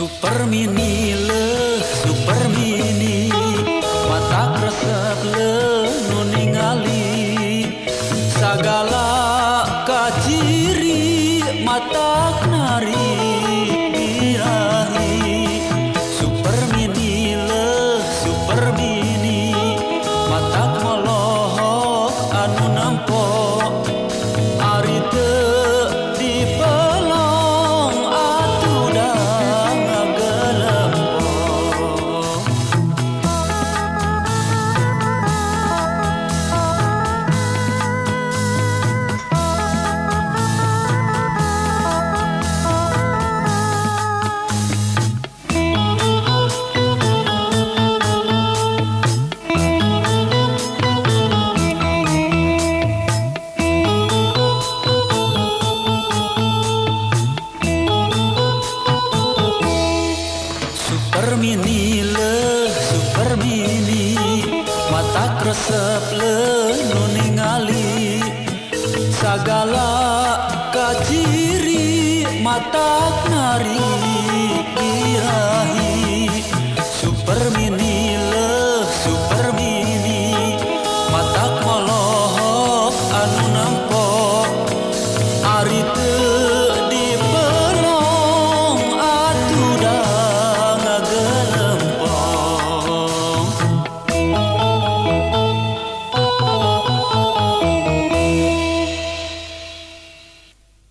Super mini leuh super mini, matak resep leuh nu ningali. Sagala kaciri matak narik birahi. Super mini leuh super mini, matak molohok anu nempo. Ari teu dipelong atuh da ngagelempong. Super mini leuh super mini, matak resep leuh nu ningali. Sagala kaciri matak narik